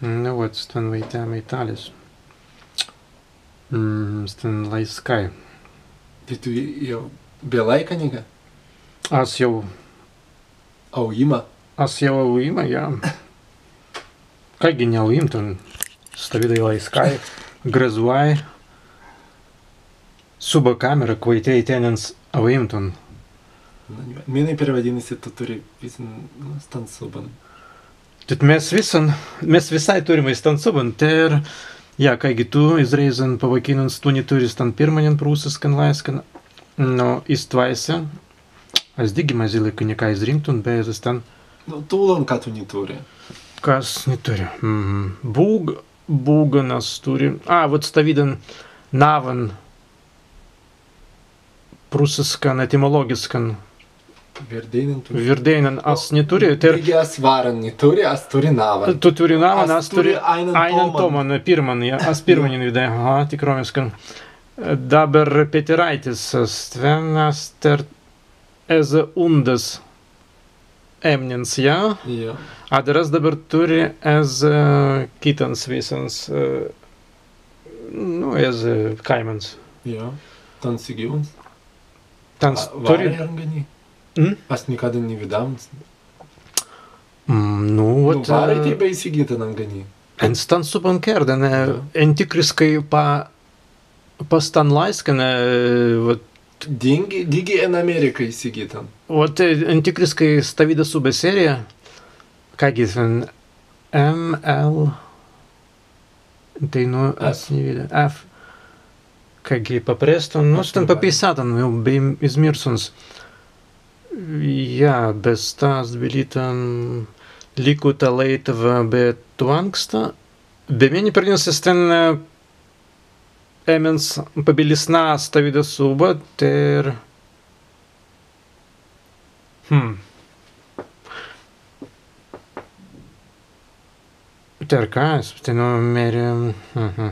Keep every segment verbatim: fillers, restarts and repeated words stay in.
Nu, wot, stan waitjāmai tālis. Mm, stan lāiskai. Tēt tū jāu bilāi ka nika? As jāu. Aūima? As jāu aūima, jā. Kāigi ni aūimtun, stawīdai lāiskai, grazwai. Subba kamera kwaitēi tennans aūimtun. Mennei perwaidinna si, tū turri wizze, nu, stan subban. Tēt mes wissan, mes wisāi turrimai stan subban, tēr, jā, kāigi tū iz rēizan pawakīnuns, tū ni turri stan pirmanin prūsiskan lāiskan, nu, iz twāise, as dīgi mazīlai ka nika izrīntun, be ezze stan. Nu, tūlan, ka tū ni turri. Kas ni turri? Mhm. Būg-, būgan as turri. A, wot stawīdan nawwan prūsiskan, etimolōgiskan. Wirdēinan tū. Wirdēinan as ni turri, tēr. Dīgi as wāran ni turri, as turri nawwan. Tū turri nawwan, as turri aīnan tōman, pirman, jā, as pirmanin widāi, aha, tikrōmiskan. Dabber Peteraitis, stwen as tēr ezze undas emnins, jā? Jā. Adder as dabber turri ezze, ē, kitans wissans, ē, nu, ezze, ē, kāimans. Jā. Tāns segīwuns? Tāns turri. Wārai anga ni? Mm? As nikaddan ni widāwuns. Mm, nu, wot, wārai, ē, tēt bēi segītan anga ni? En stan subban kērdan, ē, jā, entikriskai pa pa stan lāiskan, ē, wot. Dīgi, dīgi en Amerikai segītan. Wot, ē, entikriskai stawīda subserija, kāigi stan M L, teinū as ni widāi, F. Kāigi paprestun, nu, stan papeisātan, jāu bēi izmirsuns. Jā, be sta ast bilītan Likuta Leītawa be Twanksta. Be mennei perwaidinna si stan, ē, Ēmens pabilīsna stawīda subba, tēr. Hmm. Tēr kas, teinū mēri, mhm.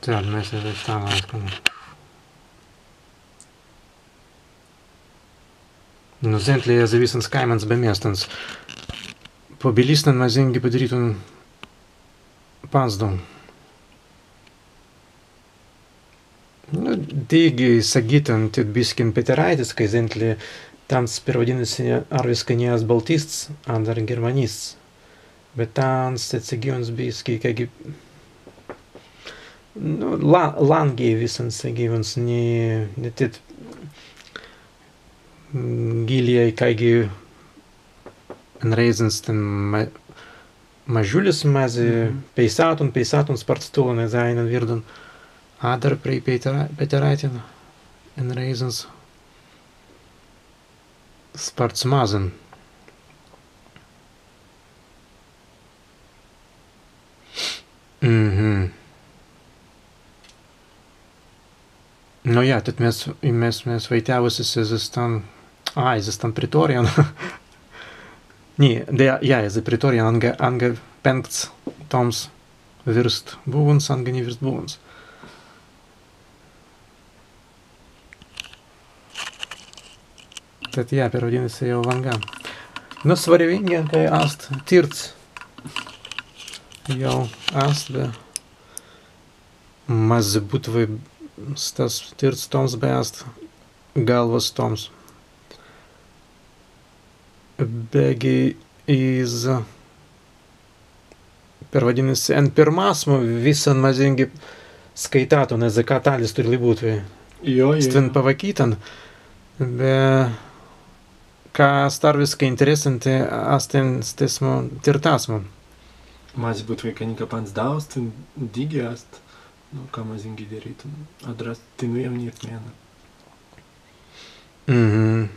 Tēr mes ezze stan lāiskan. Nu, zentli, ezze wissans kāimans be miestans. Pabilīsnan mazīngi padirītun pazdan. Nu, dīgi segītan tīt biskin Peteraitis, kāi zentli tāns perwaidinna si arwiskai ni ast baltists, adder germanists. Be tāns tīt segīwuns biski, kāigi, nu, la-, lāngi wissan segīwuns, ni, ni tīt, mm, gillai kāigi en rēizan stan ma-, mažulis mazzi, mhm, peisātun, peisātun spārts tūlan ezze aīnan wīrdan. Adder prei Petera-, Peteraitin en rēizan spārts mazzan. Mhm. Nu jā, tēt mes, mes, mes waitjāwusis ezze stan, a, ezze stan Pretōrijan. Ni, de, jā, ezze Pretōrijan, anga, anga pēnkts tōms wīrst buwuns, anga ni wīrst buwuns. Tēt, jā, perwaidinna si jāu wangā. Nu, swarewīngi, kāi ast tīrts. Jāu ast, be mazzi būtwei stas tīrts tōms bēi ast galwas tōms. Beggi iz Perwaidinna si, en pirmasmu wissan mazīngi skaitātun, ezze ka tālis turlibūtwei. Jo, jo. Stwen pawakītan. Be ka ast arwiskai interessanti, ast en stesmu tīrtasmu. Mazzi būtwei ka nika panzdau, stwen dīgi ast, nu, ka mazīngi dirītun. Adder as teinū jāu ni etmēnu. Mhm.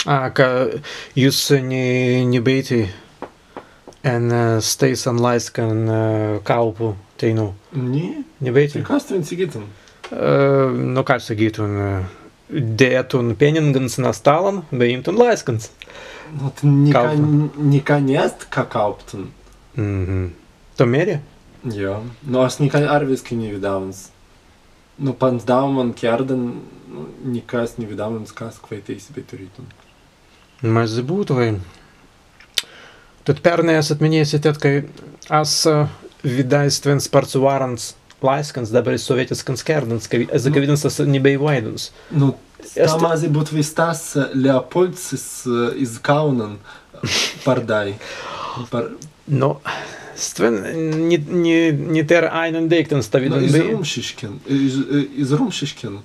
A, ka jūs ni, ni bēitun en, e, stēisan lāiskan, e, kaupu teinū? Ni. Ni bēitun? Kas teinū segītun? E, nu, ka segītun, e, dētun penningans na stallan, be īmtun lāiskans. Nu, tēt nika, kauptun. Nika ni ast ka kauptun. Mhm. Tū mēri? Jā. Nu, as nika arwiskai ni widāwuns. Nu, panzdauman kērdan, nu, nika as ni widāwuns, kas kwaitēi si bēi turītun. Mazzi būtwei. Tēt pērnai as etminēi si tēt, kāi as, ā, widāi stwen spārts wārans lāiskans dabber iz sowētiskans kērdans, kāi ezze kawīdans as ni bēi widāwuns. Nu, sta mazzi būtwei stas, ā, Leopolds iz, ā, iz Kaunan, ā, pārdāi. Pār- Nu, stwen ni, ni, ni tēr aīnan deīktan stawīdan bēi. Nu, iz Rumšiškin, iz, ā, iz Rumšiškin.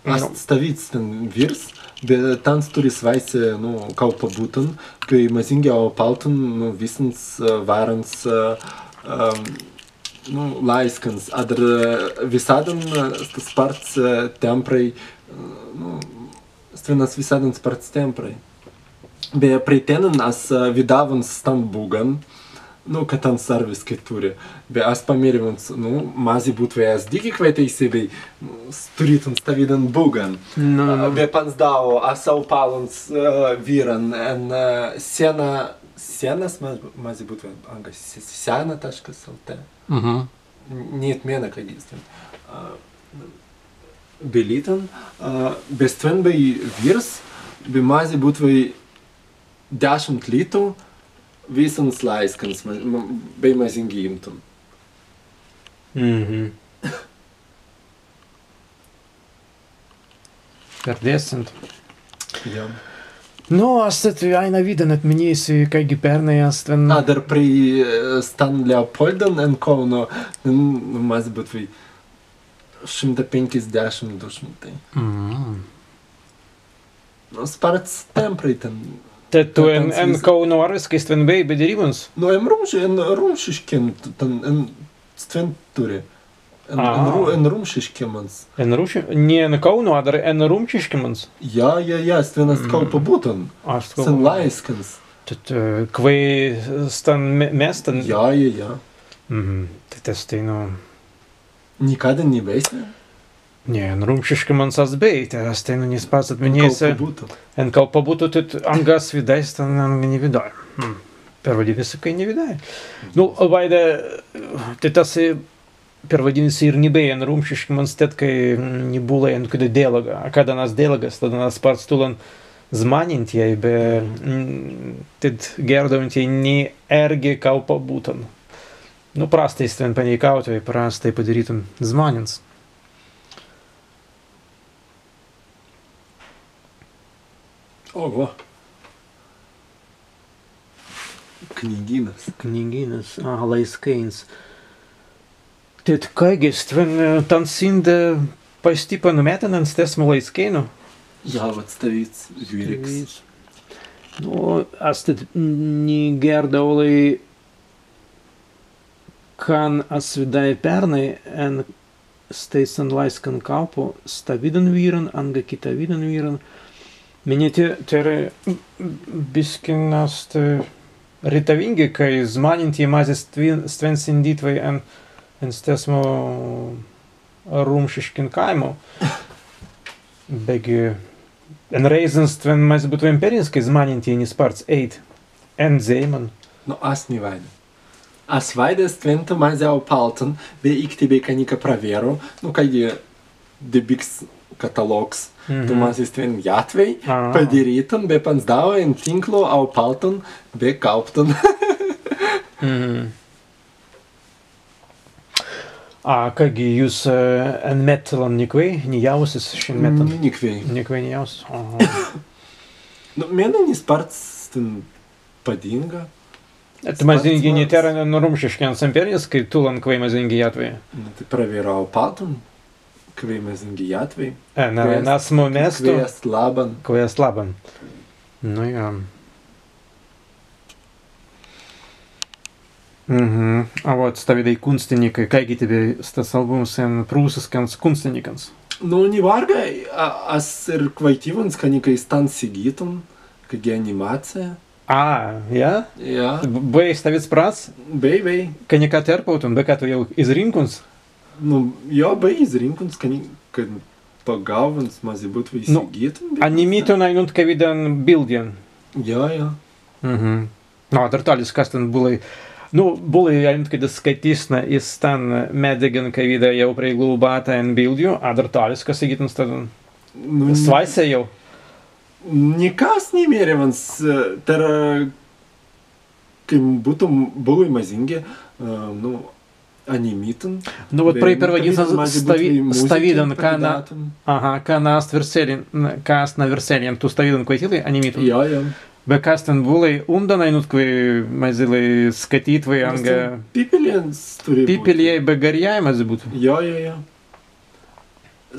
Ast stawīds ten wīrs, be tāns turri swāise, nu, kaupabuttan, kāi mazīngi aupaltan, nu, wissans, ā, wārans, ā, ām, nu, lāiskans, adder, ā, wisaddan, ā, sta spārts, ā, tēmprai, ā, nu, stwen ast wisaddan spārts tēmprai. Be prei tennan as, ā, widāwuns stan bugan, nu, ka tāns arwiskai turri. Be as pamīriwuns, nu, mazzi būtwei as dīgi kwaitīsei bēi, nu, turītun stawīdan bugan. Nu, nu, nu. Be panzdau, as aupalluns, ā, wīran, en, ā, senna, sennas ma-, mazzi būtwei, anga se-, senna taškas L T. Mhm. Ni etmina, kāigi stwen. Ā, bilītan, ā, be stwen bēi wīrs, be mazzi būtwei dešimts lītu, wissans lāiskans, ma-, ma-, bēi mazīngi īmtun. Mhm. Per desmit. Jā. Nu, as tēt aīnan wīdan etminēi si, kāigi pērnai as stwen. Adder prei, ā, stan Leopoldan en Kaunu, nu, mazzi būtwei šimtas pēnkasdešimts, du šimtai. Mhm. Nu, spārts tēmprai ten. Tēt tu en, en Kaunu arwiskai stwen bēi be dirīwuns? Nu, en Rumši-, en Rumšiškin, ten, en stwen turri. En, en Ru-, en Rumšiškimans. En Rumši-, ni en Kaunu, adder en Rumšiškimans? Jā, jā, jā, stwen ast kaupabuttan. Ast kaupabuttan. Sen lāiskans. Tēt, ā, kwēi stan me-, mēstan? Jā, jā, jā. Mhm. Tēt as teinū. Nikaddan ni bēi stwen? Ni, en Rumšiškimans as bēi, tēt as teinū ni spārts etminēi si. En kaupabuttu. En kaupabuttu, tēt anga as widāi stan, anga ni widāi. Hm. Perwaidinna si, kāi ni widāi. Nu, waīda, tēt as, ā, perwaidinna si, īr ni bēi en Rumšiškimans tēt, kāi, mm, ni būlai en kūdder Dēlaga. A kaddan as Dēlagas, taddan as spārts tūlan zmānentjai be, mm, tēt gērdautjai ni ērgi kaupabuttan. Nu, prastai stwen paneikautwei, prastai padirītun zmānents. Oho. Knygynas. Knygynas, aha, lāiskains. Tēt kāigi stwen, ā, tāns sīndi pastippan mettan en stesmu lāiskainu? Jā, wat stawīds wīriks. Stawīds. Nu, as tēt ni gērdaulai, kān as widāi pērnai en stēisan lāiskan kaupu stawīdan wīran, anga kitawīdan wīran. Minēi tēt, tēt, ā, biskin ast, ā, retawīngi, kāi zmānentjai mazzi stwen-, stwen sīndītwei en, en stesmu Rumšiškin kāimu. Beggi en rēizan stwen mazzi būtwei empīriskai zmānentjai ni spārts ēit en zēiman. Nu, as ni waīda. As waīda stwen tū mazzi aupaltan, be ik tēt bēi ka nika prawerru, nu, kāigi debīks katalōgs. Mhm. Tū mazzi stwen jātwei, a, padirītan, be panzdau en tīnklu aupaltan, be kauptan. Mhm. A kāigi jūs, ā, en metālan nikwēi ni jāusis šin mettan? Ni, nikwēi. Nikwēi ni jāusis. Aha. Nu, mennei ni spārts stwen padīnga. Tēt mazīngi ni tēr en Rumšiškins empīrins, kāi tūlan kwēi mazīngi jātwei. Nu, tēt prawerru aupaltan, kwēi mazīngi jātwei. Ē, na, kwēi ast, na, asmu mēstu. Kwēi ast labban. Kwēi ast labban. Nu jā. Mhm. A wat stawīdai kunstinikai, kāigi tebbei stas albums en prūsiskans kunstinikans? Nu, ni wārga, a, as īr kwaitīwuns ka nika iz stan segītun, kāigi animācija. A, jā? Jā. B-, bēi stawīds prāts? Bēi, bēi. Ka nika tērpautun, be ka tū jāu izrīnkuns? Nu, jā, bēi izrīnkuns, ka ni-, ka pagaūwuns mazzi būtwei segītun, nu, animītun ainuntkawīdan bildjan. Jā, jā. Mhm. Nu, adder tālis, kas ten būlai. Nu, būlai ainuntkawīda skaitīsna iz stan medeggan, kawīda jāu preiglaubāta en bildju, adder tālis, kas segītun stan. Nu, swāise jāu. Nikas ni mērīwuns, ē, tēr, ē, Kāi būtwei būlai mazīngi, ā, nu, animītun. Nu, wot, prei perwaidīnsnan stawīdan, ka na, aha, ka na ast Werseljan, ka ast na Werseljan, tū stawīdan kwaitīlai animītun. Jā, jā. Be kas ten būlai undan, ainuntkawīdai mazīlai skatītwei anga. Pippeljans turri būt. Pippeljai be garrjai mazzi būtwei. Jā, jā, jā.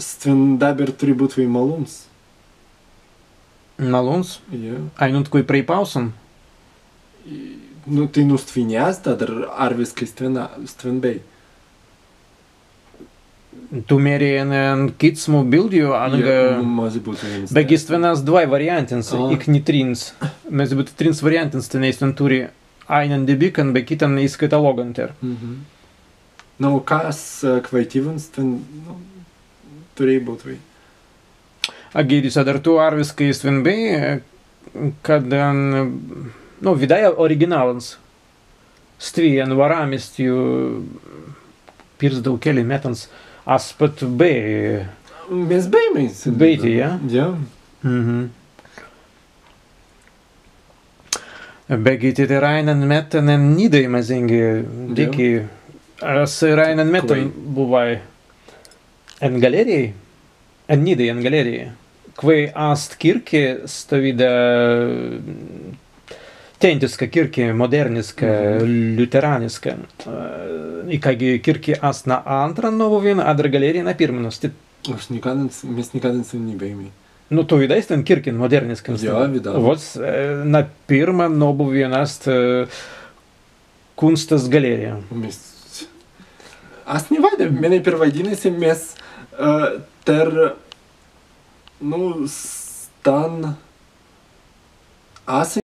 Stwen dabber turri būtwei malūns. Malūns? Jā. Ainuntkawīdai prei pāusan? Nu, teinū stwen ni ast, adder arwiskai stwen, stwen bēi. Tū mēri en, en kitsmu bildju, anga. Jā, nu, mazzi būtwei en. Beggi stwen ast dwāi variāntins, ik ni trins. Mazzi būtwei trins variāntins, tenēi stwen turri aīnan debīkan, be kittan iz katalōgan tēr. Mhm. Nu, kas, ā, kwaitīwuns, stwen, nu, turri būtwei. Agīris, adder tū arwiskai stwen bēi, ā, kaddan, nu, widāi originālans. Stwi en Warāmistju pirzdau kelli mettans, as pat bēi. Mes bēimai. Bēiti, jā? Jā. Mhm. Beggi tīt ir aīnan mettan en Nidai mazīngi, dīgi, as ir aīnan mettan buwāi en galērijai, en Nidai, en galērijai. Kwēi ast kīrki stawīda tēntiska kīrki, modērniska, luterāniska. Ā, ikāgi kīrki ast na āntran nōbuwin, adder galērija na pirman ast. As nikaddan, mes nikaddan sen ni bēimai. Nu, tū widāi stwen kīrkin modērniskan? Jā, widāi. Wot, ā, na pirman nōbuwin ast, ā, Kunstas galērija. Mes, as ni waīda, mennei perwaidinna si, mes, ā, tēr, nu, stan, as